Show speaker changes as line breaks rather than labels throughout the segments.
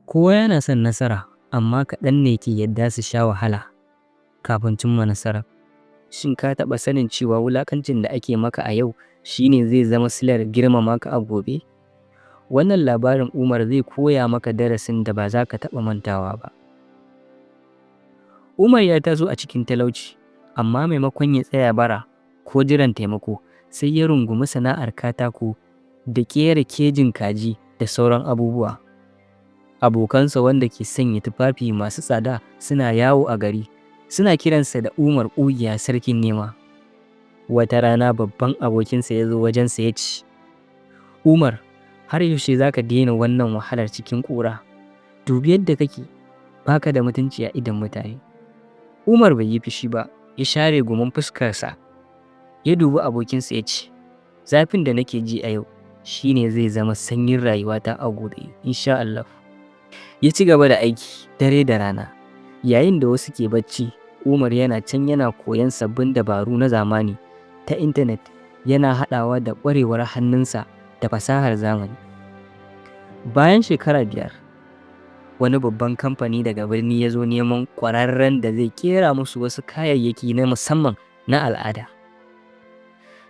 Kowa yana son nasara, amma kaɗan ne ke yadda su sha wahala kafin cimma nasara. Shin ka taɓa sanin cewa wulaƙancin da ake maka a yau shi ne zai zama silar girmama ka a gobe? Wannan labarin Umar zai koya maka darasin da ba za ka taɓa mantawa ba. Umar ya taso a cikin talauci, amma maimakon ya tsaya bara ko jiran taimako, sai ya rungumi sana'ar katako da ƙera kejin kaji da sauran abubuwa. Abokansa wanda ke sanya tufafi masu tsada suna yawo a gari, suna kiransa da Umar Ƙugiya, sarkin nema. Wata rana babban abokinsa ya zo wajensa ya ce, "Umar, har yaushe za ka daina wannan wahalar cikin ƙura? Dubi yadda kake, ba ka da mutunci a idon mutane." Umar bai yi fushi ba, ya share gumin fuskarsa, ya dubi abokinsa ya ce, "Zafin da nake ji a yau shi ne zai zama sanyin rayuwata a gobe, insha Allah." Ya ci gaba da aiki dare da rana, yayin da wasu ke bacci, Umar yana can yana koyon sabbin dabaru na zamani ta intanet, yana haɗawa da ƙwarewar hannunsa da fasahar zamani. Bayan shekara 5, wani babban kamfani daga birni ya zo neman ƙwararren da zai ƙera musu wasu kayayyaki na musamman na al'ada.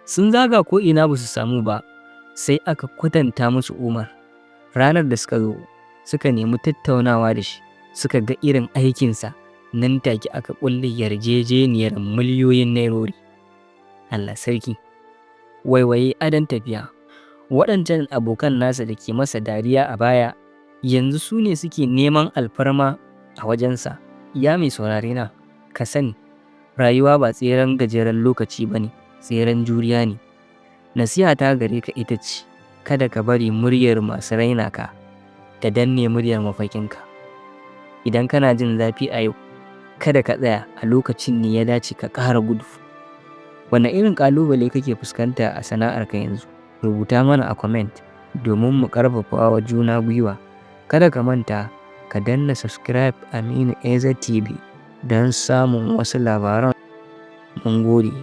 Sun zaga ko'ina ba su samu ba, sai aka kwatanta musu Umar. Ranar da suka zo, suka nemi tattaunawa da shi, suka ga irin aikinsa, nan take aka ƙulla yarjejeniyar miliyoyin nairori. Allah sarki! Waiwaye adon tafiya. Waɗancan abokan nasa da ke masa dariya a baya, yanzu su ne suke neman alfarma a wajensa. Ya mai saurare na, ka sani, rayuwa ba tseren gajeren lokaci ba ne, tseren juriya ne. Nasihata gare ka ita ce, kada ka bari muryar masu raina ka ta danne muryar mafarkinka. Idan kana jin zafi a yau, kada ka tsaya, a lokacin ne ya dace ka ƙara gudu. Wane irin ƙalubale kake fuskanta a sana'arka yanzu? Rubuta mana a comment domin mu ƙarfafa wa juna gwiwa. Kada ka manta ka danna subscribe Aminu AZ TV don samun wasu labaran. Mun gode.